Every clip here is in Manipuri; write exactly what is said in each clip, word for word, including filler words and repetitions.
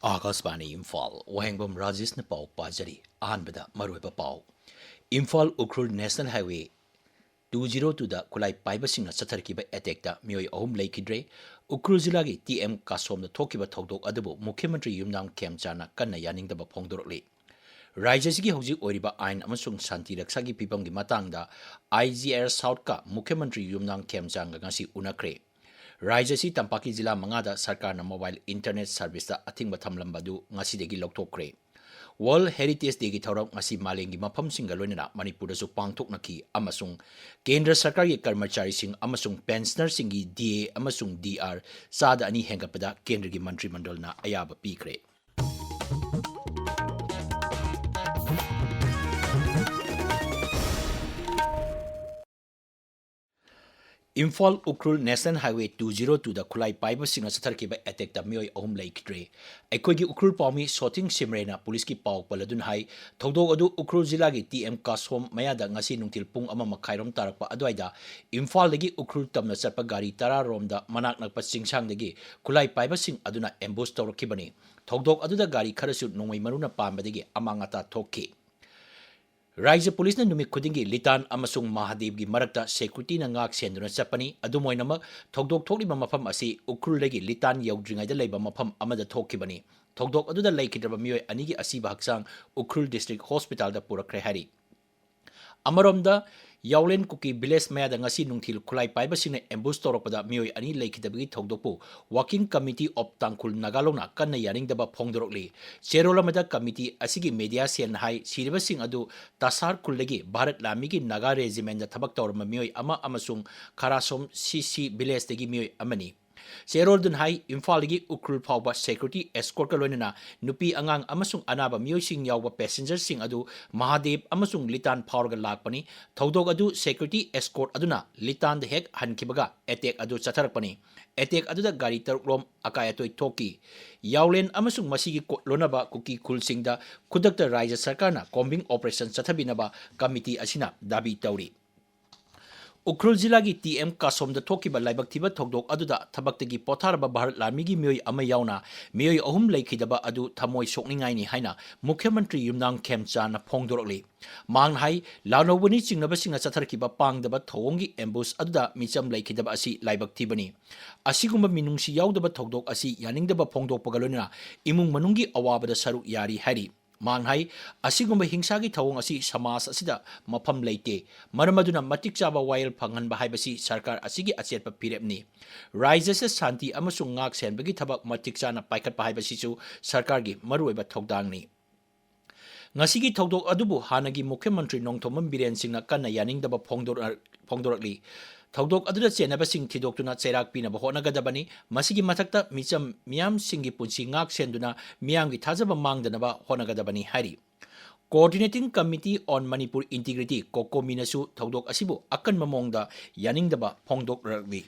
ꯑꯥꯀꯥꯁꯕꯥꯅꯤ ꯏꯝꯐꯥꯜ, ꯋꯥꯍꯦꯡꯕꯝ ꯔꯥꯖꯦꯁꯅ ꯄꯥꯎ ꯄꯥꯖꯔꯤ꯫ ꯑꯍꯥꯟꯕꯗ ꯃꯔꯨꯑꯣꯏꯕ ꯄꯥꯎ꯫ Imphal Ukhrul national highway two zero ꯇꯨꯗ ꯈꯨꯠꯂꯥꯏ ꯄꯥꯏꯕꯁꯤꯡꯅ ꯆꯠꯊꯔꯛꯈꯤꯕ ꯑꯦꯇꯦꯛꯇ ꯃꯤꯑꯣꯏ ꯑꯍꯨꯝ ꯂꯩꯈꯤꯗ꯭ꯔꯦ꯫ ꯎꯈ꯭ꯔꯨꯜ ꯖꯤꯂꯥꯒꯤ ꯇꯤ ꯑꯦꯝ ꯀꯥꯁꯣꯝꯗ ꯊꯣꯛꯈꯤꯕ ꯊꯧꯗꯣꯛ ꯑꯗꯨꯕꯨ ꯃꯨꯈ꯭ꯌ ꯃꯟꯇ꯭ꯔꯤ ꯌꯨꯝꯅꯥꯝ ꯈꯦꯝꯆꯥꯟꯅ ꯀꯟꯅ ꯌꯥꯅꯤꯡꯗꯕ ꯐꯣꯡꯗꯣꯔꯛꯂꯤ꯫ ꯔꯥꯖ꯭ꯌ ꯑꯁꯤꯒꯤ ꯍꯧꯖꯤꯛ ꯑꯣꯏꯔꯤꯕ ꯑꯥꯏꯟ ꯑꯃꯁꯨꯡ ꯁꯥꯟꯇꯤ ꯔꯛꯁꯥꯒꯤ ꯐꯤꯕꯝꯒꯤ ꯃꯇꯥꯡꯗ ꯑꯥꯏ ꯖꯤ ꯑꯥꯔ ꯁꯥꯎꯠꯀ ꯃꯨꯈ꯭ꯌ ꯃꯟꯇ꯭ꯔꯤ ꯌꯨꯝꯅꯥꯝ ꯈꯦꯝꯆꯥꯟꯒ ꯉꯁꯤ ꯎꯅꯈ꯭ꯔꯦ꯫ ꯔꯥꯖ꯭ꯌ ꯑꯁꯤ ꯇꯝꯄꯥꯛꯀꯤ ꯖꯤꯂꯥ ꯃꯉꯥꯗ ꯁꯔꯀꯥꯔꯅ ꯃꯣꯕꯥꯏꯜ ꯏꯟꯇꯔꯅꯦꯠ ꯁꯔꯚꯤꯁꯇ ꯑꯊꯤꯡꯕ ꯊꯝꯂꯝꯕ ꯑꯗꯨ ꯉꯁꯤꯗꯒꯤ ꯂꯧꯊꯣꯛꯈ꯭ꯔꯦ꯫ ꯋꯥꯔꯜꯗ ꯍꯦꯔꯤꯇꯦꯖ ꯗꯦꯒꯤ ꯊꯧꯔꯝ ꯉꯁꯤ ꯃꯥꯂꯦꯝꯒꯤ ꯃꯐꯝꯁꯤꯡꯒ ꯂꯣꯏꯅꯅ ꯃꯅꯤꯄꯨꯔꯗꯁꯨ ꯄꯥꯡꯊꯣꯛꯅꯈꯤ ꯑꯃꯁꯨꯡ ꯀꯦꯟꯗ꯭ꯔ ꯁꯔꯀꯥꯔꯒꯤ ꯀꯔꯃꯆꯥꯔꯤꯁꯤꯡ ꯑꯃꯁꯨꯡ ꯄꯦꯟꯁꯅꯔꯁꯤꯡꯒꯤ ꯗꯤ ꯑꯦ ꯑꯃꯁꯨꯡ ꯗꯤ ꯑꯥꯔ ꯆꯥꯗ ꯑꯅꯤ ꯍꯦꯟꯒꯠꯄꯗ ꯀꯦꯟꯗ꯭ꯔꯒꯤ ꯃꯟꯇ꯭ꯔꯤ ꯃꯟꯗꯜꯅ ꯑꯌꯥꯕ ꯄꯤꯈ꯭ꯔꯦ꯫ Imphal Ukhrul national highway two zero ꯇꯨꯗ ꯈꯨꯠꯂꯥꯏ ꯄꯥꯏꯕꯁꯤꯡꯅ ꯆꯠꯊꯔꯛꯈꯤꯕ ꯑꯦꯇꯦꯛꯇ ꯃꯤꯑꯣꯏ ꯑꯍꯨꯝ ꯂꯩꯈꯤꯗ꯭ꯔꯦ꯫ ꯑꯩꯈꯣꯏꯒꯤ ꯎꯈ꯭ꯔꯨꯜ ꯄꯥꯎꯃꯤ ꯁꯣꯊꯤꯡ ꯁꯤꯝꯔꯦꯅ ꯄꯨꯂꯤꯁꯀꯤ ꯄꯥꯎ ꯄꯜꯂꯗꯨꯅ ꯍꯥꯏ, ꯊꯧꯗꯣꯛ ꯑꯗꯨ ꯎꯈ꯭ꯔꯨꯜ ꯖꯤꯂꯥꯒꯤ ꯇꯤ ꯑꯦꯝ ꯀꯥꯁꯣꯝ ꯃꯌꯥꯗ ꯉꯁꯤ ꯅꯨꯡꯊꯤꯜ ꯄꯨꯡ ꯑꯃ ꯃꯈꯥꯏꯔꯣꯝ ꯇꯥꯔꯛꯄ ꯑꯗꯨꯋꯥꯏꯗ ꯏꯝꯐꯥꯜꯗꯒꯤ ꯎꯈ꯭ꯔꯨꯜ ꯇꯝꯅ ꯆꯠꯄ ꯒꯥꯔꯤ ꯇꯔꯥꯔꯣꯝꯗ ꯃꯅꯥꯛ ꯅꯛꯄ ꯆꯤꯡꯁꯥꯡꯗꯒꯤ ꯈꯨꯠꯂꯥꯏ ꯄꯥꯏꯕꯁꯤꯡ ꯑꯗꯨꯅ ꯑꯦꯝꯕꯨꯁ ꯇꯧꯔꯛꯈꯤꯕꯅꯤ꯫ ꯊꯧꯗꯣꯛ ꯑꯗꯨꯗ ꯒꯥꯔꯤ ꯈꯔꯁꯨ ꯅꯣꯡꯃꯩ ꯃꯔꯨꯅ ꯄꯥꯟꯕꯗꯒꯤ ꯑꯃꯥꯡ ꯑꯇꯥ ꯊꯣꯛꯈꯤ꯫ ꯔꯥꯖ꯭ꯌ ꯄꯨꯂꯤꯁꯅ ꯅꯨꯃꯤꯠ ꯈꯨꯗꯤꯡꯒꯤ ꯂꯤꯇꯥꯟ ꯑꯃꯁꯨꯡ ꯃꯍꯥꯗꯦꯕꯒꯤ ꯃꯔꯛꯇ ꯁꯦꯀ꯭ꯌꯨꯔꯤꯇꯤꯅ ꯉꯥꯛ ꯁꯦꯟꯗꯨꯅ ꯆꯠꯄꯅꯤ꯫ ꯑꯗꯨꯝ ꯑꯣꯏꯅꯃꯛ, ꯊꯧꯗꯣꯛ ꯊꯣꯛꯂꯤꯕ ꯃꯐꯝ ꯑꯁꯤ ꯎꯈ꯭ꯔꯨꯜꯗꯒꯤ ꯂꯤꯇꯥꯟ ꯌꯧꯗ꯭ꯔꯤꯉꯩꯗ ꯂꯩꯕ ꯃꯐꯝ ꯑꯃꯗ ꯊꯣꯛꯈꯤꯕꯅꯤ꯫ ꯊꯧꯗꯣꯛ ꯑꯗꯨꯗ ꯂꯩꯈꯤꯗ꯭ꯔꯕ ꯃꯤꯑꯣꯏ ꯑꯅꯤꯒꯤ ꯑꯁꯤꯕ ꯍꯛꯆꯥꯡ ꯎꯈ꯭ꯔꯨꯜ ꯗꯤꯁꯇ꯭ꯔꯤꯛ ꯍꯣꯁꯄꯤꯇꯥꯜꯗ ꯄꯨꯔꯛꯈ꯭ꯔꯦ ꯍꯥꯏꯔꯤ꯫ ꯑꯃꯔꯣꯝꯗ, ꯌꯥꯎꯂꯦꯟ ꯀꯨꯀꯤ ꯚꯤꯂꯦꯖ ꯃꯌꯥꯗ ꯉꯁꯤ ꯅꯨꯡꯊꯤꯜ ꯈꯨꯠꯂꯥꯏ ꯄꯥꯏꯕꯁꯤꯡꯅ ꯑꯦꯝꯕꯨꯁ ꯇꯧꯔꯛꯄꯗ ꯃꯤꯑꯣꯏ ꯑꯅꯤ ꯂꯩꯈꯤꯗꯕꯒꯤ ꯊꯧꯗꯣꯛꯄꯨ Working Committee of Tangkhul Naga Long ꯅ ꯀꯟꯅ ꯌꯥꯅꯤꯡꯗꯕ ꯐꯣꯡꯗꯣꯔꯛꯂꯤ꯫ ꯆꯦꯔꯣꯜ ꯑꯃꯗ ꯀꯃꯤꯇꯤ ꯑꯁꯤꯒꯤ ꯃꯦꯗꯤꯌꯥ ꯁꯦꯜꯅ ꯍꯥꯏ, ꯁꯤꯔꯕꯁꯤꯡ ꯑꯗꯨ ꯇꯥꯁꯥꯔ ꯈꯨꯜꯗꯒꯤ ꯚꯥꯔꯠ ꯂꯥꯟꯃꯤꯒꯤ ꯅꯥꯒꯥ ꯔꯦꯖꯤꯃꯦꯟꯗ ꯊꯕꯛ ꯇꯧꯔꯝꯕ ꯃꯤꯑꯣꯏ ꯑꯃ ꯑꯃꯁꯨꯡ ꯈꯔꯥꯁꯣꯝ ꯁꯤ ꯁꯤ ꯚꯤꯂꯦꯖꯇꯒꯤ ꯃꯤꯑꯣꯏ ꯑꯃꯅꯤ꯫ ꯆꯦꯔꯣꯜꯗꯨꯅ ꯍꯥꯏ, ꯏꯝꯐꯥꯜꯗꯒꯤ ꯎꯈ꯭ꯔꯨꯜ ꯐꯥꯎꯕ ꯁꯦꯀ꯭ꯌꯨꯔꯤꯇꯤ ꯑꯦꯁꯀꯣꯔꯠꯀ ꯂꯣꯏꯅꯅ ꯅꯨꯄꯤ, ꯑꯉꯥꯡ ꯑꯃꯁꯨꯡ ꯑꯅꯥꯕ ꯃꯤꯑꯣꯏꯁꯤꯡ ꯌꯥꯎꯕ ꯄꯦꯁꯦꯟꯖꯔꯁꯤꯡ ꯑꯗꯨ ꯃꯍꯥꯗꯦꯕ ꯑꯃꯁꯨꯡ ꯂꯤꯇꯥꯟ ꯐꯥꯎꯔꯒ ꯂꯥꯛꯄꯅꯤ꯫ ꯊꯧꯗꯣꯛ ꯑꯗꯨ ꯁꯦꯀ꯭ꯌꯨꯔꯤꯇꯤ ꯑꯦꯁꯀꯣꯔꯠ ꯑꯗꯨꯅ ꯂꯤꯇꯥꯟꯗ ꯍꯦꯛ ꯍꯟꯈꯤꯕꯒ ꯑꯦꯇꯦꯛ ꯑꯗꯨ ꯆꯠꯊꯔꯛꯄꯅꯤ꯫ ꯑꯦꯇꯦꯛ ꯑꯗꯨꯗ ꯒꯥꯔꯤ ꯇꯔꯨꯛꯂꯣꯝ ꯑꯀꯥꯏ ꯑꯇꯣꯏ ꯊꯣꯛꯈꯤ꯫ ꯌꯥꯎꯂꯦꯟ ꯑꯃꯁꯨꯡ ꯃꯁꯤꯒꯤ ꯀꯣ-, ꯂꯣꯟꯅꯕ ꯀꯨꯀꯤ ꯈꯨꯜꯁꯤꯡꯗ ꯈꯨꯗꯛꯇ ꯔꯥꯖ꯭ꯌ ꯁꯔꯀꯥꯔꯅ ꯀꯣꯝꯕꯤꯡ ꯑꯣꯄꯔꯦꯁꯟ ꯆꯠꯊꯕꯤꯅꯕ ꯀꯃꯤꯇꯤ ꯑꯁꯤꯅ ꯗꯥꯕꯤ ꯇꯧꯔꯤ꯫ ꯎꯈ꯭ꯔꯨꯜ ꯖꯤꯂꯥꯒꯤ ꯇꯤ ꯑꯦꯝ ꯀꯥꯁꯣꯝꯗ ꯊꯣꯛꯈꯤꯕ ꯂꯥꯏꯕꯛ ꯊꯤꯕ ꯊꯧꯗꯣꯛ ꯑꯗꯨꯗ ꯊꯕꯛꯇꯒꯤ ꯄꯣꯊꯥꯔꯕ ꯚꯥꯔꯠ ꯂꯥꯟꯃꯤꯒꯤ ꯃꯤꯑꯣꯏ ꯑꯃ ꯌꯥꯎꯅ ꯃꯤꯑꯣꯏ ꯑꯍꯨꯝ ꯂꯩꯈꯤꯗꯕ ꯑꯗꯨ ꯊꯃꯣꯏ ꯁꯣꯛꯅꯤꯡꯉꯥꯏꯅꯤ ꯍꯥꯏꯅ ꯃꯨꯈ꯭ꯌ ꯃꯟꯇ꯭ꯔꯤ ꯌꯨꯝꯅꯥꯝ ꯈꯦꯝꯆꯥꯟꯅ ꯐꯣꯡꯗꯣꯔꯛꯂꯤ꯫ ꯃꯍꯥꯛꯅ ꯍꯥꯏ, ꯂꯥꯟꯍꯧꯕꯅꯤ ꯆꯤꯡꯅꯕꯁꯤꯡꯅ ꯆꯠꯊꯔꯛꯈꯤꯕ ꯄꯥꯡꯗꯕ ꯊꯧꯑꯣꯡꯒꯤ ambush ꯑꯗꯨꯗ ꯃꯤꯆꯝ ꯂꯩꯈꯤꯗꯕ ꯑꯁꯤ ꯂꯥꯏꯕꯛ ꯊꯤꯕꯅꯤ꯫ ꯑꯁꯤꯒꯨꯝꯕ ꯃꯤꯅꯨꯡꯁꯤ ꯌꯥꯎꯗꯕ ꯊꯧꯗꯣꯛ ꯑꯁꯤ ꯌꯥꯅꯤꯡꯗꯕ ꯐꯣꯡꯗꯣꯛꯄꯒ ꯂꯣꯏꯅꯅ ꯏꯃꯨꯡ ꯃꯅꯨꯡꯒꯤ ꯑꯋꯥꯕꯗ ꯁꯔꯨꯛ ꯌꯥꯔꯤ ꯍꯥꯏꯔꯤ꯫ ꯃꯍꯥꯛꯅ ꯍꯥꯏ, ꯑꯁꯤꯒꯨꯝꯕ ꯍꯤꯡꯁꯥꯒꯤ ꯊꯧꯑꯣꯡ ꯑꯁꯤ ꯁꯃꯥꯖ ꯑꯁꯤꯗ ꯃꯐꯝ ꯂꯩꯇꯦ꯫ ꯃꯔꯝ ꯑꯗꯨꯅ ꯃꯇꯤꯛ ꯆꯥꯕ ꯋꯥꯌꯦꯜ ꯐꯪꯍꯟꯕ ꯍꯥꯏꯕꯁꯤ ꯁꯔꯀꯥꯔ ꯑꯁꯤꯒꯤ ꯑꯆꯦꯠꯄ ꯐꯤꯔꯦꯞꯅꯤ꯫ ꯔꯥꯖ꯭ꯌ ꯑꯁꯤ ꯁꯥꯟꯇꯤ ꯑꯃꯁꯨꯡ ꯉꯥꯛ ꯁꯦꯟꯕꯒꯤ ꯊꯕꯛ ꯃꯇꯤꯛ ꯆꯥꯅ ꯄꯥꯏꯈꯠꯄ ꯍꯥꯏꯕꯁꯤꯁꯨ ꯁꯔꯀꯥꯔꯒꯤ ꯃꯔꯨꯑꯣꯏꯕ ꯊꯧꯗꯥꯡꯅꯤ꯫ ꯉꯁꯤꯒꯤ ꯊꯧꯗꯣꯛ ꯑꯗꯨꯕꯨ ꯍꯥꯟꯅꯒꯤ ꯃꯨꯈ꯭ꯌ ꯃꯟꯇ꯭ꯔꯤ ꯅꯣꯡꯊꯣꯝꯕꯝ ꯕꯤꯔꯦꯟ ꯁꯤꯡꯅ ꯀꯟꯅ ꯌꯥꯅꯤꯡꯗꯕ ꯐꯣꯡꯗꯣꯔꯛ-, ꯐꯣꯡꯗꯣꯔꯛꯂꯤ꯫ ꯊꯧꯗꯣꯛ ꯑꯗꯨꯗ ꯆꯦꯟꯅꯕꯁꯤꯡ ꯊꯤꯗꯣꯛꯇꯨꯅ ꯆꯩꯔꯥꯛ ꯄꯤꯅꯕ ꯍꯣꯠꯅꯒꯗꯕꯅꯤ꯫ ꯃꯁꯤꯒꯤ ꯃꯊꯛꯇ ꯃꯤꯆꯝ ꯃꯤꯌꯥꯝꯁꯤꯡꯒꯤ ꯄꯨꯟꯁꯤ ꯉꯥꯛ ꯁꯦꯟꯗꯨꯅ ꯃꯤꯌꯥꯝꯒꯤ ꯊꯥꯖꯕ ꯃꯥꯡꯗꯅꯕ ꯍꯣꯠꯅꯒꯗꯕꯅꯤ ꯍꯥꯏꯔꯤ꯫ Coordinating Committee on Manipur Integrity, ꯀꯣꯀꯣꯃꯤꯅꯁꯨ ꯊꯧꯗꯣꯛ ꯑꯁꯤꯕꯨ ꯑꯀꯟꯕ ꯃꯑꯣꯡꯗ ꯌꯥꯅꯤꯡꯗꯕ ꯐꯣꯡꯗꯣꯛꯂꯛꯂꯤ꯫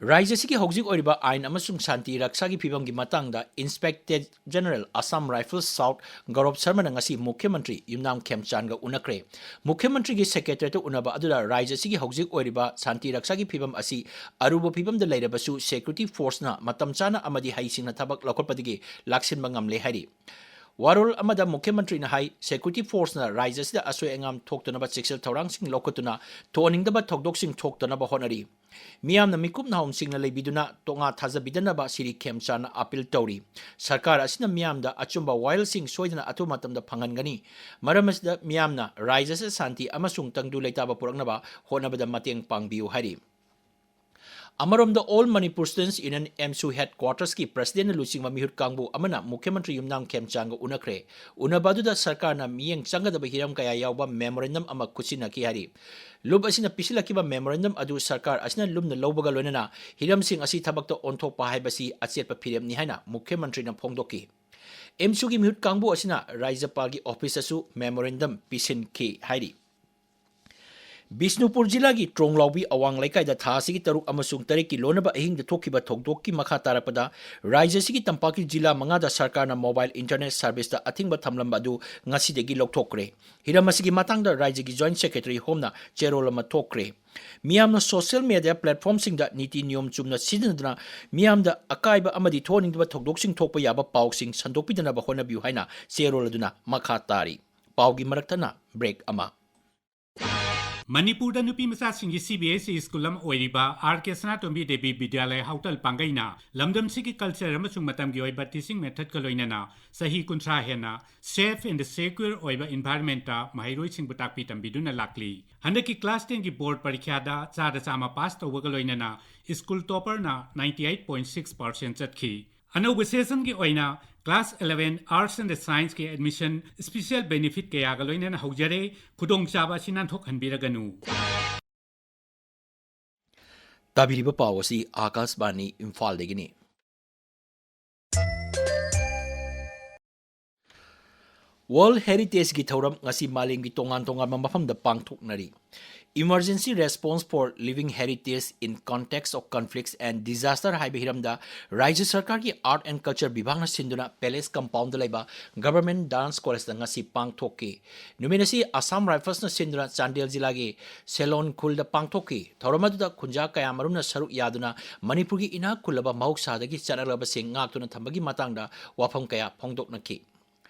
ꯔꯥꯖ꯭ꯌ ꯑꯁꯤꯒꯤ ꯍꯧꯖꯤꯛ ꯑꯣꯏꯔꯤꯕ ꯑꯥꯏꯟ ꯑꯃꯁꯨꯡ ꯁꯥꯟꯇꯤ ꯔꯛꯁꯥꯒꯤ ꯐꯤꯕꯝꯒꯤ ꯃꯇꯥꯡꯗ Inspector General Assam Rifles South ꯒꯧꯔꯕ ꯁꯔꯃꯅ ꯉꯁꯤ ꯃꯨꯈ꯭ꯌ ꯃꯟꯇ꯭ꯔꯤ ꯌꯨꯝꯅꯥꯝ ꯈꯦꯝꯆꯥꯟꯒ ꯎꯅꯈ꯭ꯔꯦ꯫ ꯃꯨꯈ꯭ꯌ ꯃꯟꯇ꯭ꯔꯤꯒꯤ ꯁꯦꯀ꯭ꯔꯦꯇꯔꯤꯌꯦꯠꯇ ꯎꯅꯕ ꯑꯗꯨꯗ ꯔꯥꯖ꯭ꯌ ꯑꯁꯤꯒꯤ ꯍꯧꯖꯤꯛ ꯑꯣꯏꯔꯤꯕ ꯁꯥꯟꯇꯤ ꯔꯛꯁꯥꯒꯤ ꯐꯤꯕꯝ ꯑꯁꯤ ꯑꯔꯨꯕ ꯐꯤꯕꯝꯗ ꯂꯩꯔꯕꯁꯨ security forceꯅ ꯃꯇꯝ ꯆꯥꯅ ꯑꯃꯗꯤ ꯍꯩꯁꯤꯡꯅ ꯊꯕꯛ ꯂꯧꯈꯠꯄꯗꯒꯤ ꯂꯥꯛꯁꯤꯟꯕ ꯉꯝꯂꯦ ꯍꯥꯏꯔꯤ꯫ ꯋꯥꯔꯣꯜ ꯑꯃꯗ ꯃꯨꯈ꯭ꯌ ꯃꯟꯇ꯭ꯔꯤꯅ ꯍꯥꯏ, security forceꯅ ꯔꯥꯖ꯭ꯌ ꯑꯁꯤꯗ ꯑꯁꯣꯏ ꯑꯉꯥꯝ ꯊꯣꯛꯇꯅꯕ ꯆꯦꯛꯁꯤꯜ ꯊꯧꯔꯥꯡꯁꯤꯡ ꯂꯧꯈꯠꯇꯨꯅ ꯊꯣꯛꯍꯟꯅꯤꯡꯗꯕ ꯊꯧꯗꯣꯛꯁꯤꯡ ꯊꯣꯛꯇꯅꯕ ꯍꯣꯠꯅꯔꯤ꯫ ꯃꯤꯌꯥꯝꯅ ꯃꯤꯀꯨꯞ ꯅꯥꯍꯣꯝꯁꯤꯡꯅ ꯂꯩꯕꯤꯗꯨꯅ ꯇꯣꯉꯥ ꯊꯥꯖꯕꯤꯗꯅꯕ ꯁꯤꯔꯤ ꯈꯦꯝꯆꯥꯟꯅ appeal ꯇꯧꯔꯤ꯫ ꯁꯔꯀꯥꯔ ꯑꯁꯤꯅ ꯃꯤꯌꯥꯝꯗ ꯑꯆꯨꯝꯕ ꯋꯥꯌꯦꯜꯁꯤꯡ ꯁꯣꯏꯗꯅ ꯑꯊꯨꯕ ꯃꯇꯝꯗ ꯐꯪꯍꯟꯒꯅꯤ꯫ ꯃꯔꯝ ꯑꯁꯤꯗ ꯃꯤꯌꯥꯝꯅ ꯔꯥꯖ꯭ꯌ ꯑꯁꯤꯗ ꯁꯥꯟꯇꯤ ꯑꯃꯁꯨꯡ ꯇꯪꯗꯨ ꯂꯩꯇꯥꯕ ꯄꯨꯔꯛꯅꯕ ꯍꯣꯠꯅꯕꯗ ꯃꯇꯦꯡ ꯄꯥꯡꯕꯤꯌꯨ ꯍꯥꯏꯔꯤ꯫ ꯑꯃꯔꯣꯝꯗ, All Manipur Students Union, AMSU headquartersꯀꯤ presidentꯅ ꯂꯨꯆꯤꯡꯕ ꯃꯤꯍꯨꯠ ꯀꯥꯡꯕꯨ ꯑꯃꯅ ꯃꯨꯈ꯭ꯌ ꯃꯟꯇ꯭ꯔꯤ ꯌꯨꯝꯅꯥꯝ ꯈꯦꯝꯆꯥꯟꯒ ꯎꯅꯈ꯭ꯔꯦ꯫ ꯎꯅꯕ ꯑꯗꯨꯗ ꯁꯔꯀꯥꯔꯅ ꯃꯤꯠꯌꯦꯡ ꯆꯪꯒꯗꯕ ꯍꯤꯔꯝ ꯀꯌꯥ ꯌꯥꯎꯕ memorandum ꯑꯃ ꯈꯨꯠꯁꯤꯟꯅꯈꯤ ꯍꯥꯏꯔꯤ꯫ ꯂꯨꯞ ꯑꯁꯤꯅ ꯄꯤꯁꯤꯜꯂꯛꯈꯤꯕ memorandum ꯑꯗꯨ ꯁꯔꯀꯥꯔ ꯑꯁꯤꯅ ꯂꯨꯝꯅ ꯂꯧꯕꯒ ꯂꯣꯏꯅꯅ ꯍꯤꯔꯝꯁꯤꯡ ꯑꯁꯤ ꯊꯕꯛꯇ ꯑꯣꯟꯊꯣꯛꯄ ꯍꯥꯏꯕꯁꯤ ꯑꯆꯦꯠꯄ ꯐꯤꯔꯦꯞꯅꯤ ꯍꯥꯏꯅ ꯃꯨꯈ꯭ꯌ ꯃꯟꯇ꯭ꯔꯤꯅ ꯐꯣꯡꯗꯣꯛꯈꯤ꯫ AMSUꯒꯤ ꯃꯤꯍꯨꯠ ꯀꯥꯡꯕꯨ ꯑꯁꯤꯅ ꯔꯥꯖ꯭ꯌꯄꯥꯜꯒꯤ officeꯇꯁꯨ memorandum ꯄꯤꯁꯤꯟꯈꯤ ꯍꯥꯏꯔꯤ꯫ ꯕꯤꯁꯅꯨꯄꯨꯔ ꯖꯤꯂꯥꯒꯤ ꯇ꯭ꯔꯣꯡꯂꯥꯎꯕꯤ ꯑꯋꯥꯡ ꯂꯩꯀꯥꯏꯗ ꯊꯥ ꯑꯁꯤꯒꯤ ꯇꯔꯨꯛ ꯑꯃꯁꯨꯡ ꯇꯔꯦꯠꯀꯤ ꯂꯣꯟꯅꯕ ꯑꯍꯤꯡꯗ ꯊꯣꯛꯈꯤꯕ ꯊꯧꯗꯣꯛꯀꯤ ꯃꯈꯥ ꯇꯥꯔꯛꯄꯗ ꯔꯥꯖ꯭ꯌ ꯑꯁꯤꯒꯤ ꯇꯝꯄꯥꯛꯀꯤ ꯖꯤꯂꯥ ꯃꯉꯥꯗ ꯁꯔꯀꯥꯔꯅ mobile internet serviceꯇ ꯑꯊꯤꯡꯕ ꯊꯝꯂꯝꯕ ꯑꯗꯨ ꯉꯁꯤꯗꯒꯤ ꯂꯧꯊꯣꯛꯈ꯭ꯔꯦ꯫ ꯍꯤꯔꯝ ꯑꯁꯤꯒꯤ ꯃꯇꯥꯡꯗ ꯔꯥꯖ꯭ꯌꯒꯤ Joint Secretary Homeꯅ ꯆꯦꯔꯣꯜ ꯑꯃ ꯊꯣꯛꯈ꯭ꯔꯦ꯫ ꯃꯤꯌꯥꯝꯅ social media platformꯁꯤꯡꯗ ꯅꯤꯇꯤ ꯅꯤꯌꯣꯝ ꯆꯨꯝꯅ ꯁꯤꯖꯤꯟꯅꯗꯨꯅ ꯃꯤꯌꯥꯝꯗ ꯑꯀꯥꯏꯕ ꯑꯃꯗꯤ ꯊꯣꯛꯍꯟꯅꯤꯡꯗꯕ ꯊꯧꯗꯣꯛꯁꯤꯡ ꯊꯣꯛꯄ ꯌꯥꯕ ꯄꯥꯎꯁꯤꯡ ꯁꯟꯗꯣꯛꯄꯤꯗꯅꯕ ꯍꯣꯠꯅꯕꯤꯌꯨ ꯍꯥꯏꯅ ꯆꯦꯔꯣꯜ ꯑꯗꯨꯅ ꯃꯈꯥ ꯇꯥꯔꯤ꯫ ꯄꯥꯎꯒꯤ ꯃꯔꯛꯇꯅ break ꯑꯃ꯫ ꯃꯅꯤꯄꯨꯔꯗ ꯅꯨꯄꯤ ꯃꯆꯥꯁꯤꯡꯒꯤ CBSE school ꯑꯃ ꯑꯣꯏꯔꯤꯕ R K ꯁꯅꯥꯇꯣꯝꯕꯤ ꯗꯦꯕꯤ ꯕꯤꯗ꯭ꯌꯥꯂꯌ ꯍꯥꯎꯇꯜ ꯄꯥꯡꯒꯩꯅ ꯂꯝꯗꯝꯁꯤꯒꯤ culture ꯑꯃꯁꯨꯡ ꯃꯇꯝꯒꯤ ꯑꯣꯏꯕ teaching methodꯀ ꯂꯣꯏꯅꯅ ꯆꯍꯤ ꯀꯨꯟꯊ꯭ꯔꯥ ꯍꯦꯟꯅ safe and secure ꯑꯣꯏꯕ environmentꯇ ꯃꯍꯩꯔꯣꯏꯁꯤꯡꯕꯨ ꯇꯥꯛꯄꯤ ꯇꯝꯕꯤꯗꯨꯅ ꯂꯥꯛꯂꯤ꯫ ꯍꯟꯗꯛꯀꯤ class tenꯒꯤ board ꯄꯔꯤꯈ꯭ꯌꯥꯗ ꯆꯥꯗ ꯆꯥꯝꯃ pass ꯇꯧꯕꯒ ꯂꯣꯏꯅꯅ school topperꯅ ninety eight point six percent ꯆꯠꯈꯤ꯫ ꯑꯅꯧꯕ sessionꯒꯤ ꯑꯣꯏꯅ class eleven Arts and Scienceꯀꯤ admission special benefit ꯀꯌꯥꯒ ꯂꯣꯏꯅꯅ ꯍꯧꯖꯔꯦ꯫ ꯈꯨꯗꯣꯡꯆꯥꯕ ꯑꯁꯤ ꯅꯥꯟꯊꯣꯛꯍꯟꯕꯤꯔꯒꯅꯨ꯫ ꯇꯥꯕꯤꯔꯤꯕ ꯄꯥꯎ ꯑꯁꯤ ꯑꯥꯀꯥꯁꯕꯥꯅꯤ ꯏꯝꯐꯥꯜꯗꯒꯤꯅꯤ꯫ World Heritageꯒꯤ ꯊꯧꯔꯝ ꯉꯁꯤ ꯃꯥꯂꯦꯝꯒꯤ ꯇꯣꯉꯥꯟ ꯇꯣꯉꯥꯟꯕ ꯃꯐꯝꯗ ꯄꯥꯡꯊꯣꯛꯅꯔꯤ꯫ Emergency Response for Living Heritage in Context of Conflicts and Disaster ꯍꯥꯏꯕ ꯍꯤꯔꯝꯗ ꯔꯥꯖ꯭ꯌ ꯁꯔꯀꯥꯔꯒꯤ Art and Culture ꯕꯤꯚꯥꯒꯅ ꯁꯤꯟꯗꯨꯅ Palace Compoundꯗ ꯂꯩꯕ Government Dance Collegeꯇ ꯉꯁꯤ ꯄꯥꯡꯊꯣꯛꯈꯤ꯫ ꯅꯨꯃꯤꯠ ꯑꯁꯤ Assam Riflesꯅ ꯁꯤꯟꯗꯨꯅ ꯆꯥꯟꯗꯦꯜ ꯖꯤꯂꯥꯒꯤ ꯁꯦꯂꯣꯟ ꯈꯨꯜꯗ ꯄꯥꯡꯊꯣꯛꯈꯤ꯫ ꯊꯧꯔꯝ ꯑꯗꯨꯗ ꯈꯨꯟꯖꯥ ꯀꯌꯥꯃꯔꯨꯝꯅ ꯁꯔꯨꯛ ꯌꯥꯗꯨꯅ ꯃꯅꯤꯄꯨꯔꯒꯤ ꯏꯅꯥꯛ ꯈꯨꯜꯂꯕ ꯃꯍꯧꯁꯥꯗꯒꯤ ꯆꯠꯅꯔꯛꯂꯕꯁꯤꯡ ꯉꯥꯛꯇꯨꯅ ꯊꯝꯕꯒꯤ ꯃꯇꯥꯡꯗ ꯋꯥꯐꯝ ꯀꯌꯥ ꯐꯣꯡꯗꯣꯛꯅꯈꯤ꯫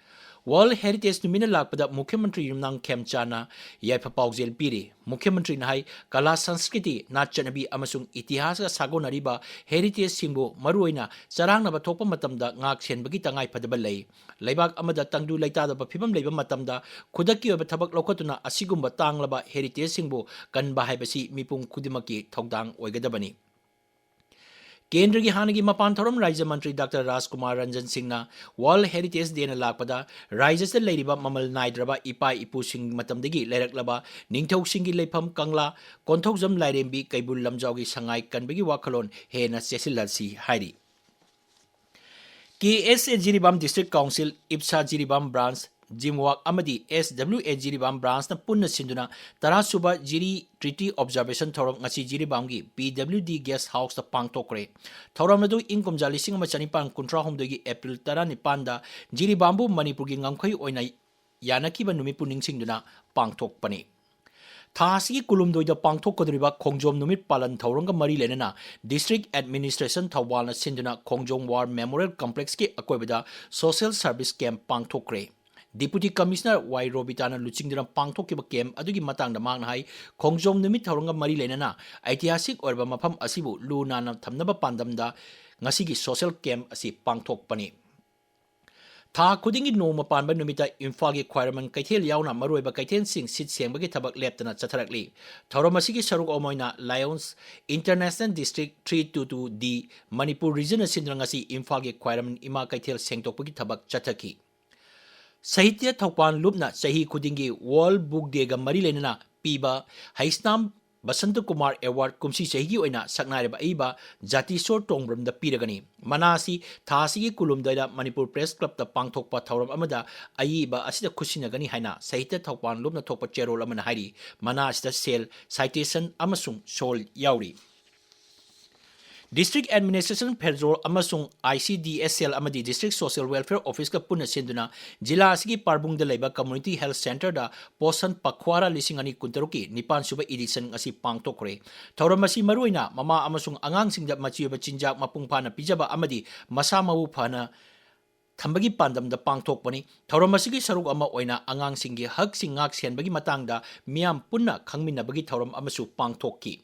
World Heritage ꯅꯨꯃꯤꯠꯅ ꯂꯥꯛꯄꯗ ꯃꯨꯈ꯭ꯌ ꯃꯟꯇ꯭ꯔꯤ ꯌꯨꯝꯅꯥꯝ ꯈꯦꯝꯆꯥꯅ ꯌꯥꯏꯐ ꯄꯥꯎꯖꯦꯜ ꯄꯤꯔꯤ꯫ ꯃꯨꯈ꯭ꯌ ꯃꯟꯇ꯭ꯔꯤꯅ ꯍꯥꯏ, ꯀꯂꯥ, ꯁꯪꯁꯀ꯭ꯔꯤꯇꯤ, ꯅꯥꯠ ꯆꯠꯅꯕꯤ ꯑꯃꯁꯨꯡ ꯏꯇꯤꯍꯥꯁꯀ ꯁꯥꯒꯣꯟꯅꯔꯤꯕ heritageꯁꯤꯡꯕꯨ ꯃꯔꯨꯑꯣꯏꯅ ꯆꯔꯥꯡꯅꯕ ꯊꯣꯛꯄ ꯃꯇꯝꯗ ꯉꯥꯛ ꯁꯦꯟꯕꯒꯤ ꯇꯉꯥꯏ ꯐꯗꯕ ꯂꯩ꯫ ꯂꯩꯕꯥꯛ ꯑꯃꯗ ꯇꯪꯗꯨ ꯂꯩꯇꯥꯗꯕ ꯐꯤꯕꯝ ꯂꯩꯕ ꯃꯇꯝꯗ ꯈꯨꯗꯛꯀꯤ ꯑꯣꯏꯕ ꯊꯕꯛ ꯂꯧꯈꯠꯇꯨꯅ ꯑꯁꯤꯒꯨꯝꯕ ꯇꯥꯡꯂꯕ heritageꯁꯤꯡꯕꯨ ꯀꯟꯕ ꯍꯥꯏꯕꯁꯤ ꯃꯤꯄꯨꯝ ꯈꯨꯗꯤꯡꯃꯛꯀꯤ ꯊꯧꯗꯥꯡ ꯑꯣꯏꯒꯗꯕꯅꯤ꯫ ꯀꯦꯟꯗ꯭ꯔꯒꯤ ꯍꯥꯟꯅꯒꯤ ꯃꯄꯥꯟ ꯊꯧꯔꯝ ꯔꯥꯖ꯭ꯌ ꯃꯟꯇ꯭ꯔꯤ Doctor ꯔꯥꯖꯀꯨꯃꯥꯔ ꯔꯟꯖꯟ ꯁꯤꯡꯅ World Heritage Dayꯅ ꯂꯥꯛꯄꯗ ꯔꯥꯖ꯭ꯌꯗ ꯂꯩꯔꯤꯕ ꯃꯃꯜ ꯅꯥꯏꯗ꯭ꯔꯕ ꯏꯄꯥ ꯏꯄꯨꯁꯤꯡ ꯃꯇꯝꯗꯒꯤ ꯂꯩꯔꯛꯂꯕ ꯅꯤꯡꯊꯧꯁꯤꯡꯒꯤ ꯂꯩꯐꯝ ꯀꯪꯂꯥ, ꯀꯣꯟꯊꯧꯖꯝ ꯂꯥꯏꯔꯦꯝꯕꯤ, ꯀꯩꯕꯨꯜ ꯂꯝꯖꯥꯎꯒꯤ ꯁꯉꯥꯏ ꯀꯟꯕꯒꯤ ꯋꯥꯈꯜꯂꯣꯟ ꯍꯦꯟꯅ ꯆꯦꯠꯁꯤꯜꯍꯜꯂꯁꯤ ꯍꯥꯏꯔꯤ꯫ KSA Jiribam District Council, IPSA Jiribam Branch, ꯖꯤꯝꯋꯥꯛ ꯑꯃꯗꯤ ꯑꯦꯁ ꯗꯕ꯭ꯂ꯭ꯌꯨ ꯑꯦ ꯖꯤꯔꯤꯕꯥꯝ ꯕ꯭ꯔꯥꯟꯁꯅ ꯄꯨꯟꯅ ꯁꯤꯟꯗꯨꯅ ꯇꯔꯥꯁꯨꯕ ꯖꯤꯔꯤ ꯇ꯭ꯔꯤꯇꯤ ꯑꯣꯕꯖꯥꯔꯕꯦꯁꯟ ꯊꯧꯔꯝ ꯉꯁꯤ ꯖꯤꯔꯤꯕꯥꯝꯒꯤ ꯄꯤ ꯗꯕ꯭ꯂ꯭ꯌꯨ ꯗꯤ ꯒꯦꯁ ꯍꯥꯎꯁꯇ ꯄꯥꯡꯊꯣꯛꯈ꯭ꯔꯦ꯫ ꯊꯧꯔꯝ ꯑꯗꯨ ꯏꯪ ꯀꯨꯝꯖꯥ ꯂꯤꯁꯤꯡ ꯑꯃ ꯆꯅꯤꯄꯥꯟ ꯀꯨꯟꯊ꯭ꯔꯥ ꯍꯨꯝꯗꯣꯏꯒꯤ ꯑꯦꯄ꯭ꯔꯤꯜ ꯇꯔꯥꯅꯤꯄꯥꯟꯗ ꯖꯤꯔꯤꯕꯥꯝꯕꯨ ꯃꯅꯤꯄꯨꯔꯒꯤ ꯉꯝꯈꯩ ꯑꯣꯏꯅ ꯌꯥꯅꯈꯤꯕ ꯅꯨꯃꯤꯠꯄꯨ ꯅꯤꯡꯁꯤꯡꯗꯨꯅ ꯄꯥꯡꯊꯣꯛꯄꯅꯤ꯫ ꯊꯥ ꯑꯁꯤꯒꯤ ꯀꯨꯟꯍꯨꯝꯗꯣꯏꯗ ꯄꯥꯡꯊꯣꯛꯀꯗꯧꯔꯤꯕ ꯈꯣꯡꯖꯣꯝ ꯅꯨꯃꯤꯠ ꯄꯥꯂꯟ ꯊꯧꯔꯝꯒ ꯃꯔꯤ ꯂꯩꯅꯅ ꯗꯤꯁꯇ꯭ꯔꯤꯛ ꯑꯦꯗꯃꯤꯅꯤꯁꯇ꯭ꯔꯦꯁꯟ ꯊꯧꯕꯥꯜꯅ ꯁꯤꯟꯗꯨꯅ ꯈꯣꯡꯖꯣꯝ ꯋꯥꯔ ꯃꯦꯃꯣꯔꯤꯌꯦꯜ ꯀꯝꯄ꯭ꯂꯦꯛꯁꯀꯤ ꯑꯀꯣꯏꯕꯗ ꯁꯣꯁꯤꯌꯦꯜ ꯁꯔꯚꯤꯁ ꯀꯦꯝꯞ ꯄꯥꯡꯊꯣꯛꯈ꯭ꯔꯦ꯫ ꯗꯤꯄꯨꯇꯤ ꯀꯃꯤꯁꯅꯔ ꯋꯥꯏ ꯔꯣꯕꯤꯇꯥꯅ ꯂꯨꯆꯤꯡꯗꯨꯅ ꯄꯥꯡꯊꯣꯛꯈꯤꯕ ꯀꯦꯝꯞ ꯑꯗꯨꯒꯤ ꯃꯇꯥꯡꯗ ꯃꯍꯥꯛꯅ ꯍꯥꯏ, ꯈꯣꯡꯖꯣꯝ ꯅꯨꯃꯤꯠ ꯊꯧꯔꯝꯒ ꯃꯔꯤ ꯂꯩꯅꯅ ꯑꯩꯇꯤꯍꯥꯁꯤꯛ ꯑꯣꯏꯔꯕ ꯃꯐꯝ ꯑꯁꯤꯕꯨ ꯂꯨ ꯅꯥꯟꯅ ꯊꯝꯅꯕ ꯄꯥꯟꯗꯝꯗ ꯉꯁꯤꯒꯤ ꯁꯣꯁꯤꯌꯦꯜ ꯀꯦꯝꯞ ꯑꯁꯤ ꯄꯥꯡꯊꯣꯛꯄꯅꯤ꯫ ꯊꯥ ꯈꯨꯗꯤꯡꯒꯤ ꯅꯣꯡꯃ ꯄꯥꯟꯕ ꯅꯨꯃꯤꯠꯇ ꯏꯝꯐꯥꯜꯒꯤ ꯈ꯭ꯋꯥꯏꯔꯝꯕꯟ ꯀꯩꯊꯦꯜ ꯌꯥꯎꯅ ꯃꯔꯨꯑꯣꯏꯕ ꯀꯩꯊꯦꯜꯁꯤꯡ ꯁꯤꯠ ꯁꯦꯡꯕꯒꯤ ꯊꯕꯛ ꯂꯦꯞꯇꯅ ꯆꯠꯊꯔꯛꯂꯤ꯫ ꯊꯧꯔꯝ ꯑꯁꯤꯒꯤ ꯁꯔꯨꯛ ꯑꯃ ꯑꯣꯏꯅ Lions International District three two two D Manipur ꯔꯤꯖꯟꯅ ꯁꯤꯟꯗꯨꯅ ꯉꯁꯤ ꯏꯝꯐꯥꯜꯒꯤ ꯈ꯭ꯋꯥꯏꯔꯝꯕꯟ ꯏꯃꯥ ꯀꯩꯊꯦꯜ ꯁꯦꯡꯗꯣꯛꯄꯒꯤ ꯊꯕꯛ ꯆꯠꯊꯈꯤ꯫ ꯁꯥꯍꯤꯇ꯭ꯌ ꯊꯧꯄꯥꯟ ꯂꯨꯞꯅ ꯆꯍꯤ ꯈꯨꯗꯤꯡꯒꯤ ꯋꯥꯔꯜꯗ ꯕꯨꯛ ꯗꯦꯒ ꯃꯔꯤ ꯂꯩꯅꯅ ꯄꯤꯕ ꯍꯩꯁꯅꯥꯝ ꯕꯁꯟꯇ ꯀꯨꯃꯥꯔ ꯑꯦꯋꯥꯔꯗ ꯀꯨꯝꯁꯤ ꯆꯍꯤꯒꯤ ꯑꯣꯏꯅ ꯁꯛꯅꯥꯏꯔꯕ ꯑꯏꯕ ꯖꯥꯇꯤꯁꯣꯔ ꯇꯣꯡꯕ꯭ꯔꯝꯗ ꯄꯤꯔꯒꯅꯤ꯫ ꯃꯅꯥ ꯑꯁꯤ ꯊꯥ ꯑꯁꯤꯒꯤ ꯀꯨꯟꯍꯨꯝꯗꯣꯏꯗ ꯃꯅꯤꯄꯨꯔ ꯄ꯭ꯔꯦꯁ ꯀ꯭ꯂꯕꯇ ꯄꯥꯡꯊꯣꯛꯄ ꯊꯧꯔꯝ ꯑꯃꯗ ꯑꯏꯕ ꯑꯁꯤꯗ ꯈꯨꯠꯁꯤꯟꯅꯒꯅꯤ ꯍꯥꯏꯅ ꯁꯥꯍꯤꯇ꯭ꯌ ꯊꯧꯄꯥꯟ ꯂꯨꯞꯅ ꯊꯣꯛꯄ ꯆꯦꯔꯣꯜ ꯑꯃꯅ ꯍꯥꯏꯔꯤ꯫ ꯃꯅꯥ ꯑꯁꯤꯗ ꯁꯦꯜ, ꯁꯥꯏꯇꯦꯁꯟ ꯑꯃꯁꯨꯡ ꯁꯣꯜ ꯌꯥꯎꯔꯤ꯫ ꯗꯤꯁꯇ꯭ꯔꯤꯛ ꯑꯦꯗꯃꯤꯅꯤꯁꯇ꯭ꯔꯦꯁꯟ ꯐꯦꯗꯔꯦꯜ ꯑꯃꯁꯨꯡ I C D S L ꯑꯃꯗꯤ ꯗꯤꯁꯇ꯭ꯔꯤꯛ ꯁꯣꯁꯤꯌꯦꯜ ꯋꯦꯜꯐꯤꯌꯔ ꯑꯣꯐꯤꯁꯀ ꯄꯨꯟꯅ ꯁꯤꯟꯗꯨꯅ ꯖꯤꯂꯥ ꯑꯁꯤꯒꯤ ꯄꯥꯔꯕꯨꯡꯗ ꯂꯩꯕ ꯀꯝꯃ꯭ꯌꯨꯅꯤꯇꯤ ꯍꯦꯜꯊ ꯁꯦꯟꯇꯔꯗ ꯄꯣꯁꯟ ꯄꯈ꯭ꯋꯥꯔꯥ ꯂꯤꯁꯤꯡ ꯑꯅꯤ ꯀꯨꯟꯇꯔꯨꯛꯀꯤ ꯅꯤꯄꯥꯟ ꯁꯨꯕ ꯏꯗꯤꯁꯟ ꯉꯁꯤ ꯄꯥꯡꯊꯣꯛꯈ꯭ꯔꯦ꯫ ꯊꯧꯔꯝ ꯑꯁꯤ ꯃꯔꯨꯑꯣꯏꯅ ꯃꯃꯥ ꯑꯃꯁꯨꯡ ꯑꯉꯥꯡꯁꯤꯡꯗ ꯃꯆꯤ ꯑꯣꯏꯕ ꯆꯤꯟꯖꯥꯛ ꯃꯄꯨꯡ ꯐꯥꯅ ꯄꯤꯖꯕ ꯑꯃꯗꯤ ꯃꯁꯥ ꯃꯎ ꯐꯅ ꯊꯝꯕꯒꯤ ꯄꯥꯟꯗꯝꯗ ꯄꯥꯡꯊꯣꯛꯄꯅꯤ꯫ ꯊꯧꯔꯝ ꯑꯁꯤꯒꯤ ꯁꯔꯨꯛ ꯑꯃ ꯑꯣꯏꯅ ꯑꯉꯥꯡꯁꯤꯡꯒꯤ ꯍꯛꯁꯤꯡ ꯉꯥꯛ ꯁꯦꯟꯕꯒꯤ ꯃꯇꯥꯡꯗ ꯃꯤꯌꯥꯝ ꯄꯨꯟꯅ ꯈꯪꯃꯤꯟꯅꯕꯒꯤ ꯊꯧꯔꯝ ꯑꯃꯁꯨ ꯄꯥꯡꯊꯣꯛꯈꯤ꯫